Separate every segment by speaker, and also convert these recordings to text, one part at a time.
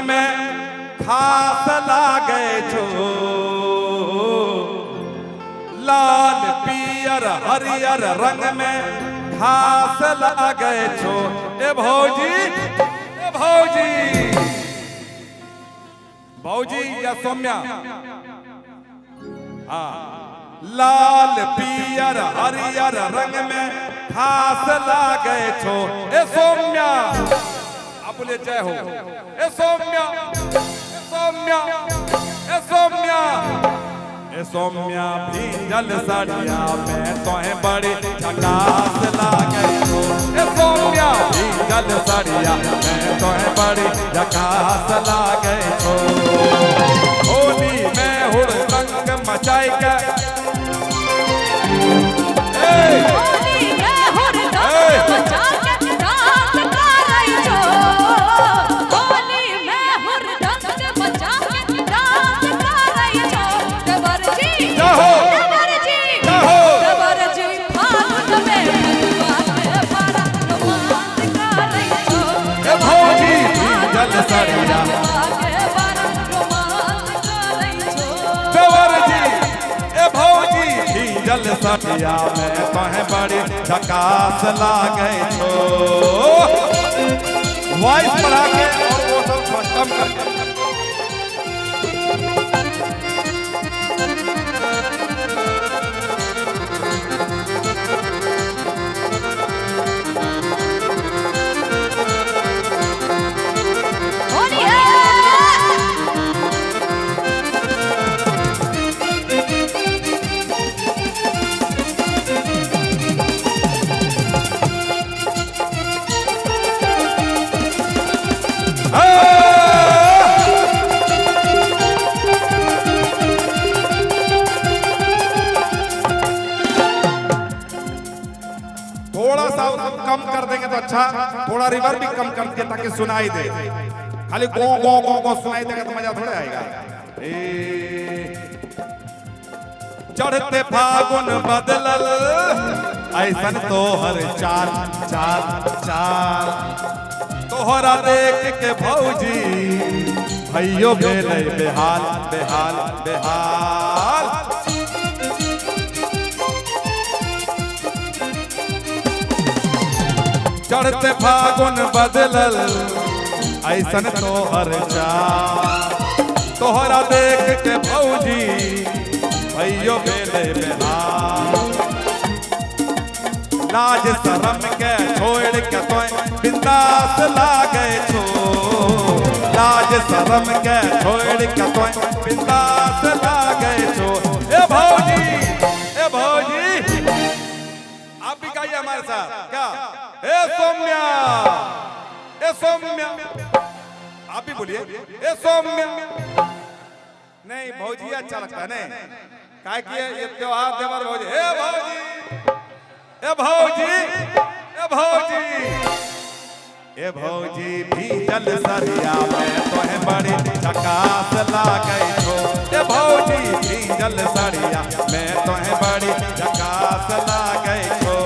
Speaker 1: में खास लागे छो, लाल पियर हरियर रंग में खास लागे छो। ए भौजी, ए भौजी, भौजी या सौम्या, हाँ, लाल पियर हरियर रंग में खास लागे छो। ए सौम्या, आप बोलिए जय हो। ए सौम्या, ए सौम्या, ए सौम्या, ए सौम्या भीजल साड़िया में तोहे बड़ी झकास लागे छो। ए सौम्या भीजल साड़िया में तोहे बड़ी झकास लागे छो। होली में हुड़दंग मचाई के,
Speaker 2: होली में हुड़दंग मचा के डांस करै छो। होली में हुड़दंग मचा के डांस करै छो। देवर जी, देवर जी, देवर जी फागुन में फगुआ के बड़ा रोमांच करै छो।
Speaker 1: ए भौजी भीजल साड़िया,
Speaker 2: फगुआ के बड़ा रोमांच करै छो।
Speaker 1: देवर जी, ए भौजी भीजल साड़िया में तोहे बड़ी झकास लागे छो। वॉइस बढ़ा के और वो सब थोड़ा कम करके।
Speaker 2: होली है।
Speaker 1: थोड़ा सा कम कर देंगे तो अच्छा, थोड़ा रिवर भी कम कर दे ताकि सुनाई दे। खाली गो गो गो गो सुनाई देगा तो मजा थोड़े आएगा। ए चढ़ते फागुन बदलल ऐसन तोहर चाल चाल चाल, तोहरा देख के भौजी भैयो भेलै बेहाल बेहाल बेहाल। चढ़ते फागुन बदलल ऐसन तोहर चाल, तोहरा देख के भौजी भैयो भेलै बेहाल। लाज शरम के छोड़ के तोय बिंदास लागे छो, लाज शरम के छोड़ के तोय बिंदास लागे छो। ए भौजी, ए भौजी, आप भी गाइए हमारे साथ क्या। ए सौम्या, ए सौम्या, आप भी बोलिए ए सौम्या। नहीं भौजी अच्छा लगता है, नहीं काहे कि ये त्योहार देवर भौजी। ए भौजी, ए भौजी, ए भौजी, ए भौजी भीजल सरिया में तोहे बड़ी झकास लागे छो। ए भौजी भीजल सरिया में तोहे बड़ी झकास लागे छो।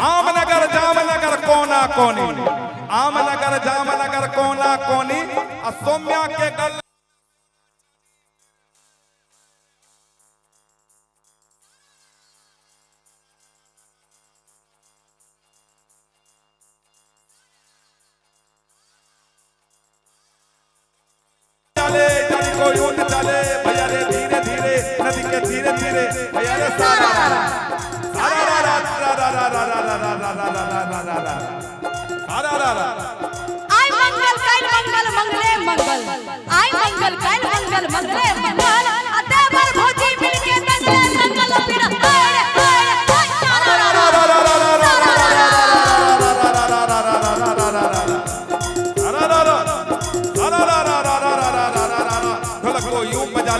Speaker 1: आमनगर जामनगर कोना कोनी, आमनगर जामनगर कोना कोनी, आ सौम्या के गल चले जड़ी को यूं चले भैया रे धीरे धीरे नदी के धीरे धीरे भैया रे सारा सारा रा रा रा रा रा रा रा रा रा रा रा रा रा रा सारा रा रा।
Speaker 2: आई मंगल काल मंगल मंगले मंगल, आई मंगल काल मंगल मंगले मंगल, आ देवर भौजी मिलके दंगले दंगल फिर आए आए आए।
Speaker 1: रा रा रा रा रा रा रा रा रा रा रा रा रा रा।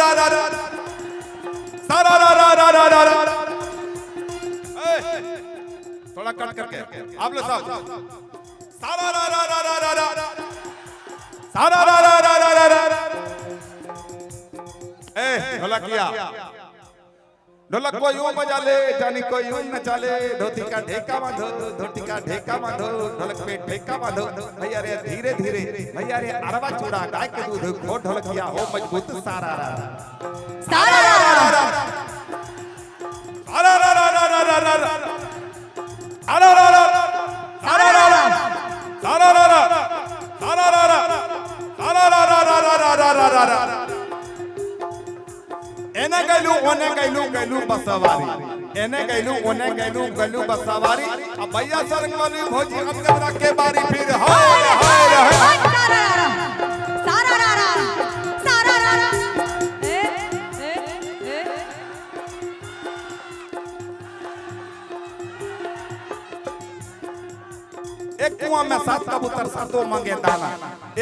Speaker 1: रा रा रा रा सारा रा रा रा रा रा रा। ए, थोड़ा कट करके आप लोग सब सारा रा रा रा रा रा रा सारा रा रा रा रा रा रा। ए ढोलकिया, ढोलक को यूं बजा ले, जानी को यूं नचा ले, धोती का ढेका बांधो, धोती का ढेका बांधो, ढोलक पे ठेका बांधो, भैया रे धीरे धीरे, भैया रे अरवा चूड़ा गाय के दूध खो ढोलकिया हो मजबूत सारा रा रा
Speaker 2: सारा रा रा रा।
Speaker 1: सारा रा रा रा रा रा रा रा सारा रा रा सारा रा रा सारा रा रा सारा रा रा सारा रा रा रा रा रा रा रा रा रा। एने गैलू ओने गैलू गैलू बसवारी, एने गैलू ओने गैलू गैलू बसवारी, अब भैया सरंग वाली भौजी अब गदरा के बारी फिर हाय हाय हाय।
Speaker 2: सारा रा रा सारा रा रा सारा रा रा। ए ए ए
Speaker 1: एक कुआं में सात कबूतर सातों मांगे दाना,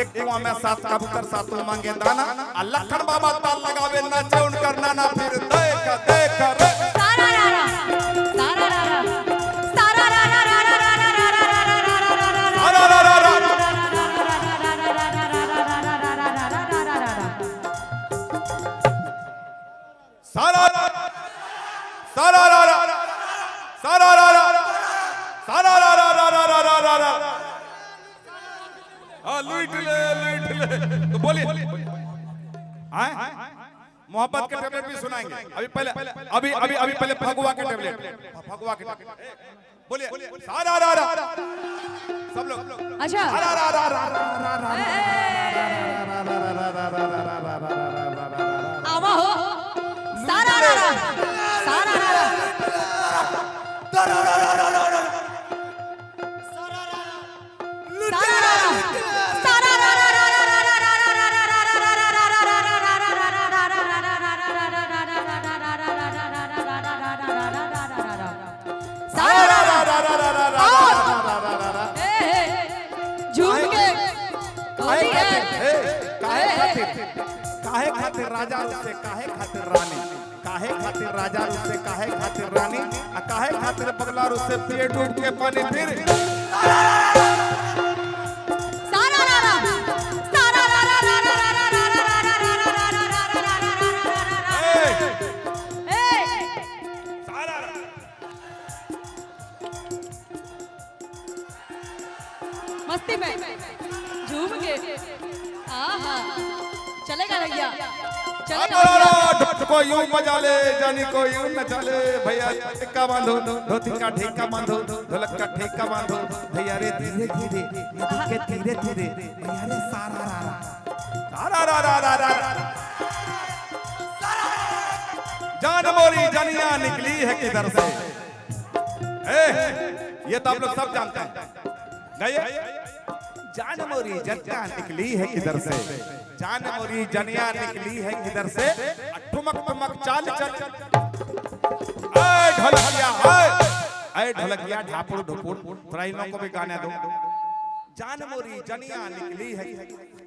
Speaker 1: एक कुआं में सात कबूतर सातों मांगे दाना, आ लखन बाबा ताल लगावे नाचे उनकर नाना फिर देख देख रे।
Speaker 2: सारा रा रा सारा रा रा सारा रा रा रा रा रा रा रा रा रा रा रा रा रा।
Speaker 1: रा रा रा रा रा। सारा रा सारा रा रा सारा रा रा सारा रा रा रा रा रा रा रा रा। हाँ लूट ले लूट ले। तो बोलिए आए मोहब्बत के टेबलेट भी सुनाएंगे अभी, पहले अभी अभी अभी पहले फगुआ के टेबलेट, फगुआ के टेबलेट बोलिए सारा रा रा सब लोग
Speaker 2: अच्छा
Speaker 1: सारा रा रा रा रा रा रा रा रा रा रा रा रा रा।
Speaker 2: आवा हो सारा रा रा सारा रा रा सारा रा रा सारा रा रा रा रा रा रा रा रा रा रा सारा रा रा
Speaker 1: रा रा रा रा रा रा रा रा।
Speaker 2: ए, ए, झूम के
Speaker 1: काहे
Speaker 2: होती है।
Speaker 1: खातिर ए, काहे खातिर, काहे खातिर राजा उससे काहे खातिर रानी, काहे खातिर राजा उससे काहे खातिर रानी, आ काहे खातिर बगला उससे पिए डूब के पानी फिर
Speaker 2: सारा रा रा सारा रा रा रा रा रा रा रा रा रा रा रा रा रा रा रा रा रा रा रा।
Speaker 1: ए,
Speaker 2: ए,
Speaker 1: सारा रा।
Speaker 2: मस्ती में झूम के आहा चलेगा भैया चलेगा
Speaker 1: अरे
Speaker 2: भैया।
Speaker 1: ढोल को यूं बजा ले, जानी को यूं नचा ले, भैया टिक्का बांधो, धोती का ठेका बांधो, ढोलक का ठेका बांधो, भैया रे धीरे धीरे नदी के धीरे धीरे, भैया रे सारा रा रा सारा रा रा रा रा रा। जान मोरी जनिया निकली है किधर से। ए, ये तो आप लोग सब जानते हैं। गाइए जान मोरी जनिया निकली है किधर से, जान मोरी जनिया निकली है किधर से, ठुमक ठुमक चाल चल। ए ढोलकिया ए, ए ढोलकिया ढापुर ढुपुर थोड़ा इन लोगों को भी गाने दो। जान मोरी जनिया निकली है,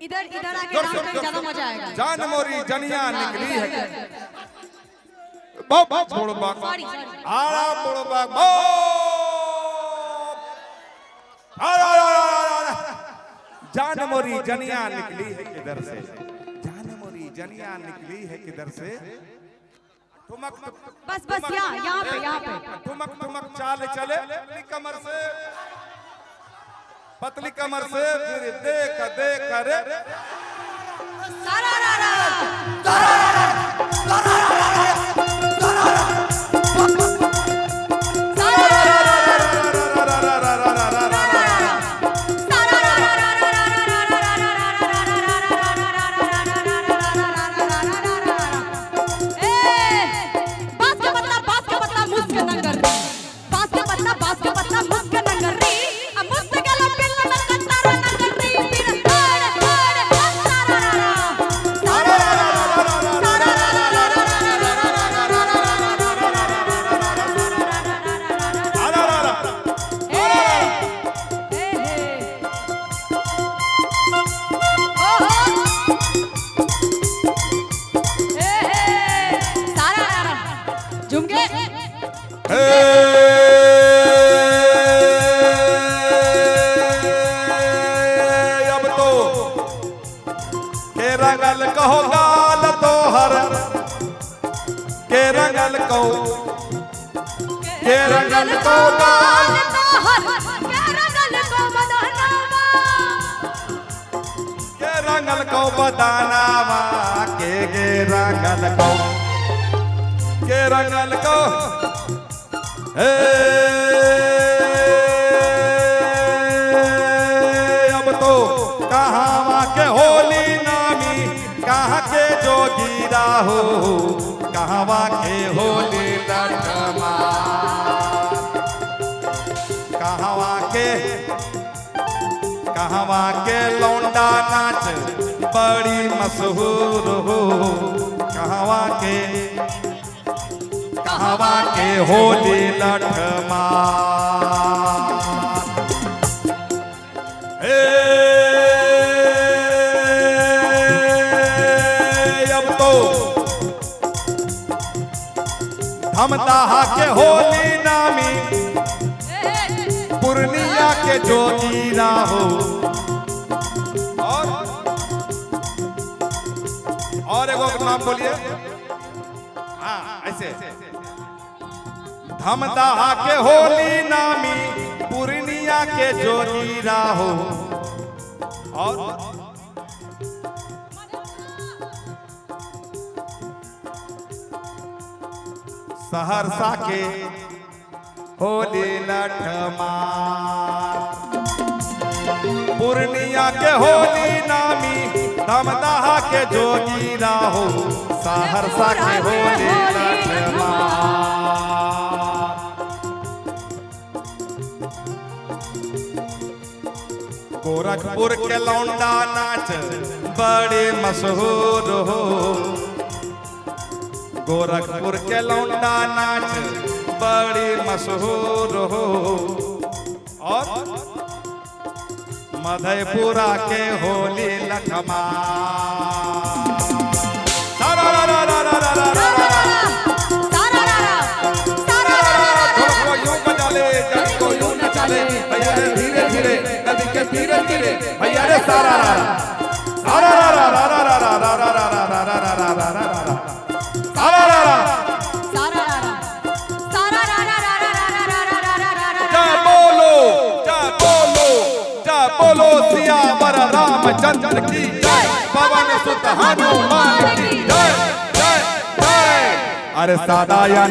Speaker 2: इधर इधर आके
Speaker 1: जोर
Speaker 2: डांस
Speaker 1: से,
Speaker 2: करेंगे
Speaker 1: जोर
Speaker 2: ज्यादा
Speaker 1: से।
Speaker 2: मजा आएगा।
Speaker 1: जान मोरी जनिया निकली है बाप छोड़ बाप
Speaker 2: सॉरी सॉरी
Speaker 1: आरा बोलो बाप आरा आरा आरा। जान मोरी जनिया निकली है किधर से, जान मोरी जनिया निकली है किधर से, ठुमक
Speaker 2: बस बस यहाँ यहाँ पे यहाँ पे
Speaker 1: ठुमक ठुमक चाल चले पतली कमर से, पतली कमर से फिर देख देख रे।
Speaker 2: सारा रा रा सारा रा रा
Speaker 1: रा रा रा रा रा रा रा रा रा।
Speaker 2: सारा
Speaker 1: को, के रंगल को गाल,
Speaker 2: तोहर के रंगल को बदनामा।
Speaker 1: के रंगल को बदानावा, के रंगल को, के रंगल को, हे अब तो कहाँ के होली नामी, कहाँ के जोगीरा हो, कहवा के होली लठमा, कहवा के, कहवा के लौंडा नाच बड़ी मशहूर हो, कहवा के, कहवा के होली लठमा। हे अब तो धमदाहा के होली नामी, पूर्णिया के जोगीरा हो, और एगो नाम बोलिए, हाँ ऐसे धमदाहा के होली नामी, पूर्णिया के जोगीरा हो, और सहरसा के होली लठमार, पूर्णिया के होली नामी, धमदाहा के जोगीरा हो, सहरसा के होली लठमार। गोरखपुर के लौंडा नाच बड़े मशहूर हो, गोरखपुर के लौंडा नाच बड़ी मशहूर हो, और मधेपुरा के होली लखमा। रा रा रा रा रा रा रा रा रा। ढोलक को यूं बजा ले, जग को यूं नचा ले, भैया रे धीरे धीरे नदी के तीरे तीरे, भैया रे सारा रा रा सारा रा रा रा रा रा रा रा रा रा रा रा रा रा रा रा रा सारा रा रा। जय बोलो, जय बोलो, जय बोलो सियावर रामचंद्र की जय, पवन सुत हनुमान की जय जय जय। अरे सादायन।